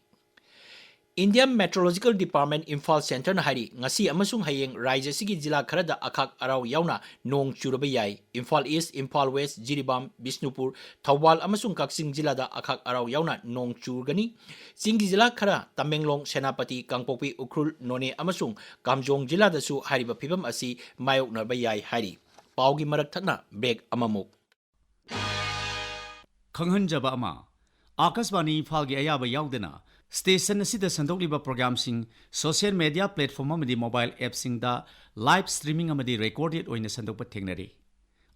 Indian Meteorological Department ꯏꯝꯐꯥꯜ ꯁꯦꯟꯇꯔꯅ ꯍꯥꯏꯔꯤ, ꯉꯁꯤ ꯑꯃꯁꯨꯡ ꯍꯌꯦꯡ ꯔꯥꯖ꯭ꯌ ꯑꯁꯤꯒꯤ ꯖꯤꯂꯥ ꯈꯔꯗ ꯑꯈꯥꯛ ꯑꯔꯥꯎ ꯌꯥꯎꯅ ꯅꯣꯡ ꯆꯨꯔꯕ ꯌꯥꯏ꯫ ꯏꯝꯐꯥꯜ ꯏꯁ꯭ꯠ, ꯏꯝꯐꯥꯜ ꯋꯦꯁ꯭ꯠ, ꯖꯤꯔꯤꯕꯥꯝ, ꯕꯤꯁꯅꯨꯄꯨꯔ, ꯊꯧꯕꯥꯜ ꯑꯃꯁꯨꯡ ꯀꯛꯆꯤꯡ ꯖꯤꯂꯥꯗ ꯑꯈꯥꯛ ꯑꯔꯥꯎ ꯌꯥꯎꯅ ꯅꯣꯡ ꯆꯨꯔꯒꯅꯤ꯫ ꯆꯤꯡꯒꯤ ꯖꯤꯂꯥ ꯈꯔ, ꯇꯃꯦꯡꯂꯣꯡ, ꯁꯦꯅꯥꯄꯇꯤ, ꯀꯥꯡꯄꯣꯛꯄꯤ, ꯎꯈ꯭ꯔꯨꯜ, ꯅꯣꯅꯦ ꯑꯃꯁꯨꯡ ꯀꯥꯝꯖꯣꯡ ꯖꯤꯂꯥꯗꯁꯨ ꯍꯥꯏꯔꯤꯕ ꯐꯤꯕꯝ ꯑꯁꯤ ꯃꯥꯌꯣꯛꯅꯕ ꯌꯥꯏ ꯍꯥꯏꯔꯤ꯫ ꯄꯥꯎꯒꯤ ꯃꯔꯛ ꯊꯠꯅ ꯕ꯭ꯔꯦꯛ ꯑꯃꯃꯨꯛ꯫ ꯈꯪꯍꯟꯖꯕ ꯑꯃ, ꯑꯥꯀꯥꯁꯕꯥꯅꯤ ꯏꯝꯐꯥꯜꯒꯤ ꯑꯌꯥꯕ ꯌꯥꯎꯗꯅ ꯁ꯭ꯇꯦꯁꯟ ꯑꯁꯤꯗ ꯁꯟꯗꯣꯛꯂꯤꯕ ꯄ꯭ꯔꯣꯒ꯭ꯔꯥꯝꯁꯤꯡ ꯁꯣꯁꯤꯌꯦꯜ ꯃꯦꯗꯤꯌꯥ ꯄ꯭ꯂꯦꯠꯐꯣꯔꯝ ꯑꯃꯗꯤ ꯃꯣꯕꯥꯏꯜ ꯑꯦꯞꯁꯤꯡꯗ ꯂꯥꯏꯚ ꯁ꯭ꯇ꯭ꯔꯤꯃꯤꯡ ꯑꯃꯗꯤ ꯔꯦꯀꯣꯔꯗꯦꯗ ꯑꯣꯏꯅ ꯁꯟꯗꯣꯛꯄ ꯊꯦꯡꯅꯔꯤ꯫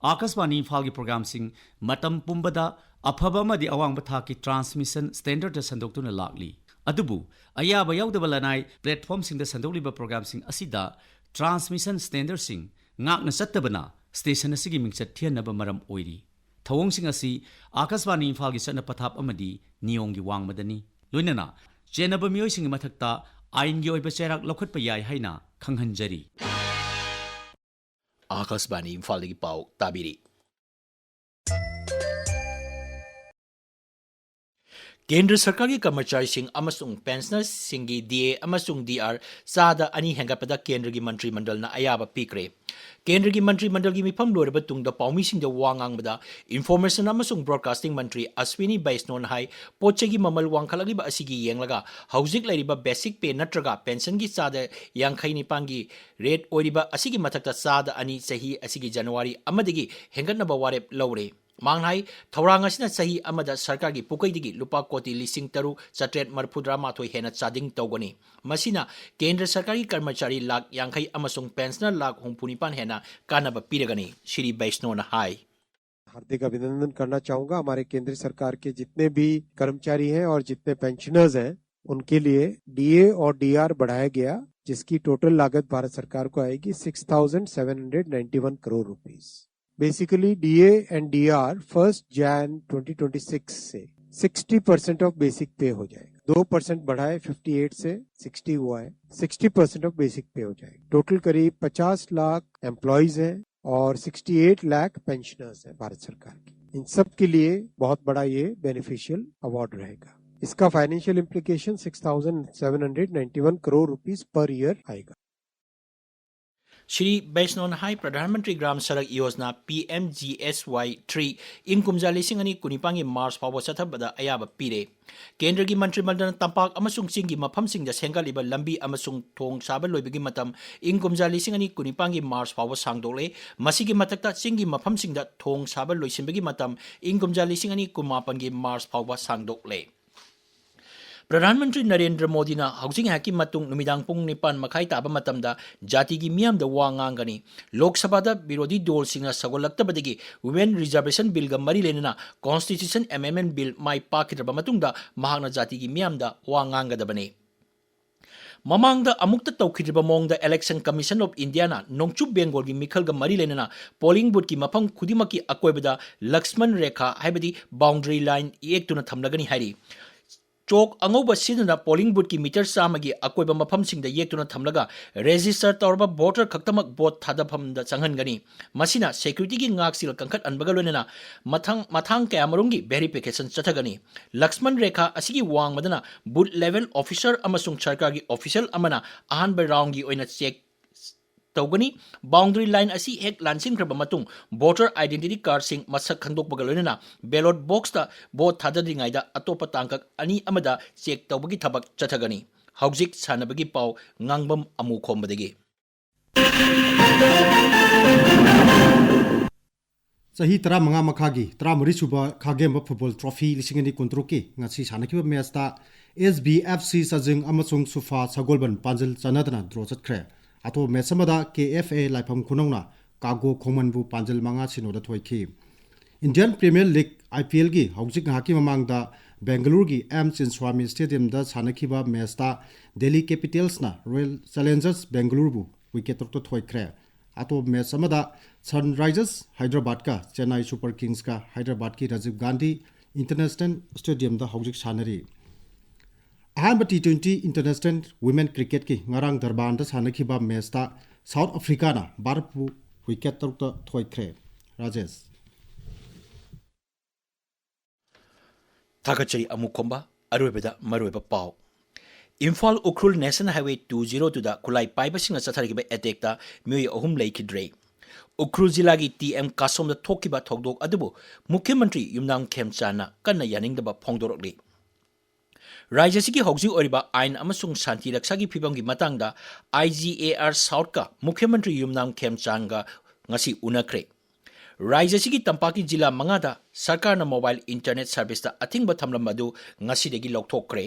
ꯑꯥꯀꯥꯁꯕꯥꯅꯤ ꯏꯝꯐꯥꯜꯒꯤ ꯄ꯭ꯔꯣꯒ꯭ꯔꯥꯝꯁꯤꯡ ꯃꯇꯝ ꯄꯨꯝꯕꯗ ꯑꯐꯕ ꯑꯃꯗꯤ ꯑꯋꯥꯡꯕ ꯊꯥꯛꯀꯤ ꯇ꯭ꯔꯥꯟꯁꯃꯤꯁꯟ ꯁ꯭ꯇꯦꯟꯗꯔꯗ ꯁꯟꯗꯣꯛꯇꯨꯅ ꯂꯥꯛꯂꯤ꯫ ꯑꯗꯨꯕꯨ ꯑꯌꯥꯕ ꯌꯥꯎꯗꯕ ꯂꯅꯥꯏ ꯄ꯭ꯂꯦꯠꯐꯣꯝꯁꯤꯡꯗ ꯁꯟꯗꯣꯛꯂꯤꯕ ꯄ꯭ꯔꯣꯒ꯭ꯔꯥꯝꯁꯤꯡ ꯑꯁꯤꯗ ꯇ꯭ꯔꯥꯟꯁꯃꯤꯁꯟ ꯁ꯭ꯇꯦꯟꯗꯔꯗꯁꯤꯡ ꯉꯥꯛꯅ ꯆꯠꯇꯕꯅ ꯁ꯭ꯇꯦꯁꯟ ꯑꯁꯤꯒꯤ ꯃꯤꯡꯆꯠ ꯊꯤꯍꯟꯅꯕ ꯃꯔꯝ ꯑꯣꯏꯔꯤ꯫ ꯊꯧꯑꯣꯡꯁꯤꯡ ꯑꯁꯤ ꯑꯥꯀꯥꯁꯕꯥꯅꯤ ꯏꯝꯐꯥꯜꯒꯤ ꯆꯠꯅ ꯄꯊꯥꯞ ꯑꯃꯗꯤ ꯅꯤꯌꯣꯝꯒꯤ ꯋꯥꯡꯃꯗꯅꯤ꯫ ꯂꯣꯏꯅꯅ ꯆꯦꯟꯅꯕ ꯃꯤꯑꯣꯏꯁꯤꯡꯒꯤ ꯃꯊꯛꯇ ꯑꯥꯏꯟꯒꯤ ꯑꯣꯏꯕ ꯆꯩꯔꯥꯛ ꯂꯧꯈꯠꯄ ꯌꯥꯏ ꯍꯥꯏꯅ ꯈꯪꯍꯟꯖꯔꯤ꯫ ꯑꯥꯀꯥꯁꯕꯥꯅꯤ ꯏꯝꯐꯥꯜꯗꯒꯤ ꯄꯥꯎ ꯇꯥꯕꯤꯔꯤ꯫ ꯀꯦꯟꯗ꯭ꯔ ꯁꯔꯀꯥꯔꯒꯤ ꯀꯔꯃꯆꯥꯔꯤꯁꯤꯡ ꯑꯃꯁꯨꯡ ꯄꯦꯟꯁꯅꯔꯁꯤꯡꯒꯤ ꯗꯤ ꯑꯦ ꯑꯃꯁꯨꯡ ꯗꯤ ꯑꯥꯔ ꯆꯥꯗ ꯑꯅꯤ ꯍꯦꯟꯒꯠꯄꯗ ꯀꯦꯟꯗ꯭ꯔꯒꯤ ꯃꯟꯇ꯭ꯔꯤ ꯃꯟꯗꯜꯅ ꯑꯌꯥꯕ ꯄꯤꯈ꯭ꯔꯦ꯫ ꯀꯦꯟꯗ꯭ꯔꯒꯤ ꯃꯟꯇ꯭ꯔꯤ ꯃꯟꯗꯜꯒꯤ ꯃꯤꯐꯝ ꯂꯣꯏꯔꯕ ꯇꯨꯡꯗ ꯄꯥꯎꯃꯤꯁꯤꯡꯗ ꯋꯥ ꯉꯥꯡꯕꯗ ꯏꯟꯐꯣꯔꯃꯦꯁꯟ ꯑꯃꯁꯨꯡ ꯕ꯭ꯔꯣꯗꯀꯥꯁꯇꯤꯡ ꯃꯟꯇ꯭ꯔꯤ ꯑꯁ꯭ꯋꯤꯅꯤ ꯕꯩꯁꯅꯣꯟ ꯍꯥꯏ, ꯄꯣꯠ ꯆꯩꯒꯤ ꯃꯃꯜ ꯋꯥꯡꯈꯠꯂꯛꯂꯤꯕ ꯑꯁꯤꯒꯤ ꯌꯦꯡꯂꯒ ꯍꯧꯖꯤꯛ ꯂꯩꯔꯤꯕ ꯕꯦꯁꯤꯛ ꯄꯦ ꯅꯠꯇ꯭ꯔꯒ ꯄꯦꯟꯁꯟꯒꯤ ꯆꯥꯗ ꯌꯥꯡꯈꯩ ꯅꯤꯄꯥꯟꯒꯤ ꯔꯦꯠ ꯑꯣꯏꯔꯤꯕ ꯑꯁꯤꯒꯤ ꯃꯊꯛꯇ ꯆꯥꯗ ꯑꯅꯤ ꯆꯍꯤ ꯑꯁꯤꯒꯤ ꯖꯅꯋꯥꯔꯤ ꯑꯃꯗꯒꯤ ꯍꯦꯟꯒꯠꯅꯕ ꯋꯥꯔꯦꯞ ꯂꯧꯔꯦ꯫ ꯃꯍꯥꯛꯅ ꯍꯥꯏ, ꯊꯧꯔꯥꯡ ꯑꯁꯤꯅ ꯆꯍꯤ ꯑꯃꯗ ꯁꯔꯀꯥꯔꯒꯤ ꯄꯨꯀꯩꯗꯒꯤ ꯂꯨꯄꯥ ꯀꯣꯇꯤ ꯂꯤꯁꯤꯡ ꯇꯔꯨꯛ ꯆꯥꯇ꯭ꯔꯦꯠ ꯃꯔꯤꯐꯨꯇꯔꯥ ꯃꯥꯊꯣꯏ ꯍꯦꯟꯅ ꯆꯥꯗꯤꯡ ꯇꯧꯒꯅꯤ꯫ ꯃꯁꯤꯅ ꯀꯦꯟꯗ꯭ꯔ ꯁꯔꯀꯥꯔꯒꯤ ꯀꯔꯃꯆꯥꯔꯤ ꯂꯥꯈ ꯌꯥꯡꯈꯩ ꯑꯃꯁꯨꯡ ꯄꯦꯟꯁꯅꯔ ꯂꯥꯈ ꯍꯨꯝꯐꯨ ꯅꯤꯄꯥꯟ ꯍꯦꯟꯅ ꯀꯥꯟꯅꯕ ꯄꯤꯔꯒꯅꯤ, ꯁ꯭ꯔꯤ ꯕꯩꯁꯅꯣꯅ ꯍꯥꯏ꯫ हार्दिक अभिनंदन करना चाहूंगा हमारे केंद्र सरकार के जितने भी कर्मचारी हैं और जितने पेंशनर्स हैं, उनके लिए डीए और डीआर बढ़ाया गया, जिसकी टोटल लागत भारत सरकार को आएगी six thousand seven hundred ninety one crore rupees. Basically, DA and DR first Jan twenty twenty six से sixty percent of basic pay हो जाएगा। दो परसेंट बढ़ा है, फिफ्टी एट से सिक्सटी हुआ है। Sixty percent of basic pay हो जाएगा। टोटल करीब पचास लाख एम्प्लॉयज हैं और सिक्सटी एट लाख पेंशनर्स हैं भारत सरकार की। इन सब के लिए बहुत बड़ा ये बेनिफिशियल अवार्ड रहेगा। इसका financial implication six thousand seven hundred ninety one crore rupees per year आएगा। श्री बैष्णव ने हाई Pradhanmantri Gram Sadak Yojana, P M G S Y three, ꯏꯪ ꯀꯨꯝꯖꯥ ꯂꯤꯁꯤꯡ ꯑꯅꯤ ꯀꯨꯟꯅꯤꯄꯥꯟꯒꯤ ꯃꯥꯔꯆ ꯐꯥꯎꯕ ꯆꯠꯊꯕꯗ ꯑꯌꯥꯕ ꯄꯤꯔꯦ꯫ ꯀꯦꯟꯗ꯭ꯔꯒꯤ ꯃꯟꯇ꯭ꯔꯤ ꯃꯟꯗꯜꯅ ꯇꯝꯄꯥꯛ ꯑꯃꯁꯨꯡ ꯆꯤꯡꯒꯤ ꯃꯐꯝꯁꯤꯡꯗ ꯁꯦꯝꯒꯠꯂꯤꯕ ꯂꯝꯕꯤ ꯑꯃꯁꯨꯡ ꯊꯣꯡ ꯁꯥꯕ ꯂꯣꯏꯕꯒꯤ ꯃꯇꯝ ꯏꯪ ꯀꯨꯝꯖꯥ ꯂꯤꯁꯤꯡ ꯑꯅꯤ ꯀꯨꯟꯅꯤꯄꯥꯟꯒꯤ ꯃꯥꯔꯆ ꯐꯥꯎꯕ ꯁꯥꯡꯗꯣꯛꯂꯦ꯫ ꯃꯁꯤꯒꯤ ꯃꯊꯛꯇ ꯆꯤꯡꯒꯤ ꯃꯐꯝꯁꯤꯡꯗ ꯊꯣꯡ ꯁꯥꯕ ꯂꯣꯏꯁꯤꯟꯕꯒꯤ ꯃꯇꯝ ꯏꯪ ꯀꯨꯝꯖꯥ ꯂꯤꯁꯤꯡ ꯑꯅꯤ ꯀꯨꯟꯃꯥꯄꯟꯒꯤ ꯃꯥꯔꯆ ꯐꯥꯎꯕ ꯁꯥꯡꯗꯣꯛꯂꯦ꯫ ꯄ꯭ꯔꯙꯥꯟ ꯃꯟꯇ꯭ꯔꯤ ꯅꯔꯦꯟꯗ꯭ꯔ ꯃꯣꯗꯤꯅ ꯍꯧꯖꯤꯛ ꯉꯥꯏꯍꯥꯛꯀꯤ ꯃꯇꯨꯡ ꯅꯨꯃꯤꯗꯥꯡ ꯄꯨꯡ ꯅꯤꯄꯥꯟ ꯃꯈꯥꯏ ꯇꯥꯕ ꯃꯇꯝꯗ ꯖꯥꯇꯤꯒꯤ ꯃꯤꯌꯥꯝꯗ ꯋꯥ ꯉꯥꯡꯒꯅꯤ꯫ ꯂꯣꯛ ꯁꯚꯥꯗ ꯕꯤꯔꯣꯙꯤ ꯗꯣꯜꯁꯤꯡꯅ ꯁꯧꯒꯠꯂꯛꯇꯕꯗꯒꯤ Women Reservation Billꯒ ꯃꯔꯤ ꯂꯩꯅꯅ Constitution Amendment Bill ꯃꯥꯏ ꯄꯥꯛꯈꯤꯗ꯭ꯔꯕ ꯃꯇꯨꯡꯗ ꯃꯍꯥꯛꯅ ꯖꯥꯇꯤꯒꯤ ꯃꯤꯌꯥꯝꯗ ꯋꯥ ꯉꯥꯡꯒꯗꯕꯅꯤ꯫ ꯃꯃꯥꯡꯗ ꯑꯃꯨꯛꯇ ꯇꯧꯈꯤꯗ꯭ꯔꯤꯕ ꯃꯑꯣꯡꯗ Election Commission of Indiaꯅ ꯅꯣꯡꯆꯨꯞ ꯕꯦꯡꯒꯣꯜꯒꯤ ꯃꯤꯈꯜꯒ ꯃꯔꯤ ꯂꯩꯅꯅ polling boothꯀꯤ ꯃꯐꯝ ꯈꯨꯗꯤꯡꯃꯛꯀꯤ ꯑꯀꯣꯏꯕꯗ ꯂꯛꯁꯃꯟ ꯔꯦꯈꯥ, ꯍꯥꯏꯕꯗꯤ boundary line ꯌꯦꯛꯇꯨꯅ ꯊꯝꯂꯒꯅꯤ ꯍꯥꯏꯔꯤ꯫ ꯆꯣꯛ ꯑꯉꯧꯕ ꯁꯤꯖꯤꯟꯅꯗꯨꯅ polling boothꯀꯤ meter ꯆꯥꯝꯃꯒꯤ ꯑꯀꯣꯏꯕ ꯃꯐꯝꯁꯤꯡꯗ ꯌꯦꯛꯇꯨꯅ ꯊꯝꯂꯒ register ꯇꯧꯔꯕ voter ꯈꯛꯇꯃꯛ vote ꯊꯥꯗꯐꯝꯗ ꯆꯪꯍꯟꯒꯅꯤ꯫ ꯃꯁꯤꯅ securityꯒꯤ ꯉꯥꯛꯁꯦꯜ ꯀꯟꯈꯠꯍꯟꯕꯒ ꯂꯣꯏꯅꯅ ꯃꯊꯪ, ꯃꯊꯥꯡ ꯀꯌꯥꯃꯔꯨꯝꯒꯤ verification ꯆꯠꯊꯒꯅꯤ꯫ ꯂꯛꯁꯃꯟ ꯔꯦꯈꯥ ꯑꯁꯤꯒꯤ ꯋꯥꯡꯃꯗꯅ booth level officer ꯑꯃꯁꯨꯡ ꯁꯔꯀꯥꯔꯒꯤ official ꯑꯃꯅ ꯑꯍꯥꯟꯕ roundꯒꯤ ꯑꯣꯏꯅ check ꯇꯧꯒꯅꯤ꯫ Boundary line ꯑꯁꯤ ꯍꯦꯛ ꯂꯥꯟꯁꯤꯟꯈ꯭ꯔꯕ ꯃꯇꯨꯡ, voter identity cardꯁꯤꯡ ꯃꯁꯛ ꯈꯪꯗꯣꯛꯄꯒ ꯂꯣꯏꯅꯅ ballot boxꯇ vote ꯊꯥꯗꯗ꯭ꯔꯤꯉꯩꯗ ꯑꯇꯣꯞꯄ ꯇꯥꯡꯀꯛ ꯑꯅꯤ ꯑꯃꯗ check ꯇꯧꯕꯒꯤ ꯊꯕꯛ ꯆꯠꯊꯒꯅꯤ꯫ ꯍꯧꯖꯤꯛ ꯁꯥꯟꯅꯕꯒꯤ ꯄꯥꯎ ꯉꯥꯡꯕꯝ ꯑꯃꯨ ꯈꯣꯝꯕꯗꯒꯤ꯫ ꯆꯍꯤ ꯇꯔꯥꯃꯉꯥ ꯃꯈꯥꯒꯤ ꯇꯔꯥꯃꯔꯤ ꯁꯨꯕ ꯈꯥꯒꯦꯝꯕ football trophy ꯂꯤꯁꯤꯡ ꯑꯅꯤ ꯀꯨꯟꯇꯔꯨꯛꯀꯤ ꯉꯁꯤ ꯁꯥꯟꯅꯈꯤꯕ matchꯇ S B F C ꯆꯥꯖꯤꯡ ꯑꯃꯁꯨꯡ ꯁꯨꯐꯥ ꯁꯒꯣꯜꯕꯟ ꯄꯥꯟꯖꯤꯜ ꯆꯥꯟꯅꯗꯅ draw ꯆꯠꯈ꯭ꯔꯦ꯫ ꯑꯇꯣꯞꯄ match ꯑꯃꯗ K F A ꯂꯥꯏꯐꯝ ꯈꯨꯅꯧꯅ ꯀꯥꯒꯣ ꯈꯣꯡꯃꯟꯕꯨ ꯄꯥꯟꯖꯤꯜ ꯃꯉꯥ ꯁꯤꯅꯣꯗ ꯊꯣꯏꯈꯤ꯫ Indian Premier League, I P Lꯒꯤ ꯍꯧꯖꯤꯛ ꯉꯥꯏꯍꯥꯛꯀꯤ ꯃꯃꯥꯡꯗ ꯕꯦꯡꯒꯂꯨꯔꯨꯒꯤ M Chinnaswamy Stadiumꯗ ꯁꯥꯟꯅꯈꯤꯕ matchꯇ Delhi Capitalsꯅ Royal Challengers Bengaluruꯕꯨ wicket ꯇꯔꯨꯛꯇ ꯊꯣꯏꯈ꯭ꯔꯦ꯫ ꯑꯇꯣꯞꯄ match ꯑꯃꯗ Sunrisers Hyderabadꯀ Chennai Super Kingsꯀ Hyderabadꯀꯤ Rajiv Gandhi International Stadiumꯗ ꯍꯧꯖꯤꯛ ꯁꯥꯟꯅꯔꯤ꯫ ꯑꯍꯥꯟꯕ T twenty International Women Cricketꯀꯤ ꯉꯔꯥꯡ ꯗꯔꯕꯥꯟꯗ ꯁꯥꯟꯅꯈꯤꯕ matchꯇ South Africaꯅ ꯚꯥꯔꯠꯄꯨ wicket ꯇꯔꯨꯛꯇ ꯊꯣꯏꯈ꯭ꯔꯦ꯫ ꯔꯥꯖꯦꯁ꯫ ꯊꯥꯒꯠꯆꯔꯤ ꯑꯃꯨꯛ ꯈꯣꯝꯕ꯫ ꯑꯔꯣꯏꯕꯗ ꯃꯔꯨꯑꯣꯏꯕ ꯄꯥꯎ꯫ Imphal Ukhrul National Highway two zero twoꯗ ꯈꯨꯠꯂꯥꯏ ꯄꯥꯏꯕꯁꯤꯡꯅ ꯆꯠꯊꯔꯤꯕ attackꯇ ꯃꯤꯑꯣꯏ ꯑꯍꯨꯝ ꯂꯩꯈꯤꯗ꯭ꯔꯦ꯫ ꯎꯈ꯭ꯔꯨꯜ ꯖꯤꯂꯥꯒꯤ T M ꯀꯥꯁꯣꯝꯗ ꯊꯣꯛꯈꯤꯕ ꯊꯧꯗꯣꯛ ꯑꯗꯨꯕꯨ ꯃꯨꯈ꯭ꯌ ꯃꯟꯇ꯭ꯔꯤ ꯌꯨꯝꯅꯥꯝ ꯈꯦꯝꯆꯥꯟꯅ ꯀꯟꯅ ꯌꯥꯅꯤꯡꯗꯕ ꯐꯣꯡꯗꯣꯔꯛꯂꯤ꯫ ꯔꯥꯖ꯭ꯌ ꯑꯁꯤꯒꯤ ꯍꯧꯖꯤꯛ ꯑꯣꯏꯔꯤꯕ ꯑꯥꯏꯟ ꯑꯃꯁꯨꯡ ꯁꯥꯟꯇꯤ ꯔꯛꯁꯥꯒꯤ ꯐꯤꯕꯝꯒꯤ ꯃꯇꯥꯡꯗ I G A R Southꯀ ꯃꯨꯈ꯭ꯌ ꯃꯟꯇ꯭ꯔꯤ ꯌꯨꯝꯅꯥꯝ ꯈꯦꯝꯆꯥꯟꯒ ꯉꯁꯤ ꯎꯅꯈ꯭ꯔꯦ꯫ ꯔꯥꯖ꯭ꯌ ꯑꯁꯤꯒꯤ ꯇꯝꯄꯥꯛꯀꯤ ꯖꯤꯂꯥ ꯃꯉꯥꯗ ꯁꯔꯀꯥꯔꯅ mobile internet serviceꯇ ꯑꯊꯤꯡꯕ ꯊꯝꯂꯝꯕ ꯑꯗꯨ ꯉꯁꯤꯗꯒꯤ ꯂꯧꯊꯣꯛꯈ꯭ꯔꯦ꯫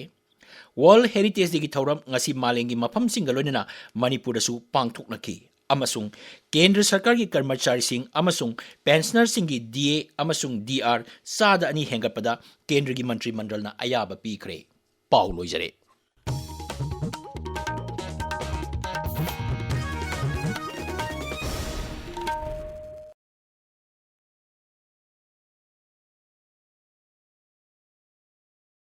World Heritage Dayꯒꯤ ꯊꯧꯔꯝ ꯉꯁꯤ ꯃꯥꯂꯦꯝꯒꯤ ꯃꯐꯝꯁꯤꯡꯒ ꯂꯣꯏꯅꯅ ꯃꯅꯤꯄꯨꯔꯗꯁꯨ ꯄꯥꯡꯊꯣꯛꯅꯈꯤ ꯑꯃꯁꯨꯡ ꯀꯦꯟꯗ꯭ꯔ ꯁꯔꯀꯥꯔꯒꯤ ꯀꯔꯃꯆꯥꯔꯤꯁꯤꯡ ꯑꯃꯁꯨꯡ ꯄꯦꯟꯁꯅꯔꯁꯤꯡꯒꯤ DA ꯑꯃꯁꯨꯡ DR ꯆꯥꯗ ꯑꯅꯤ ꯍꯦꯟꯒꯠꯄꯗ ꯀꯦꯟꯗ꯭ꯔꯒꯤ ꯃꯟꯇ꯭ꯔꯤ ꯃꯟꯗꯜꯅ ꯑꯌꯥꯕ ꯄꯤꯈ꯭ꯔꯦ꯫ ꯄꯥꯎ ꯂꯣꯏꯖꯔꯦ꯫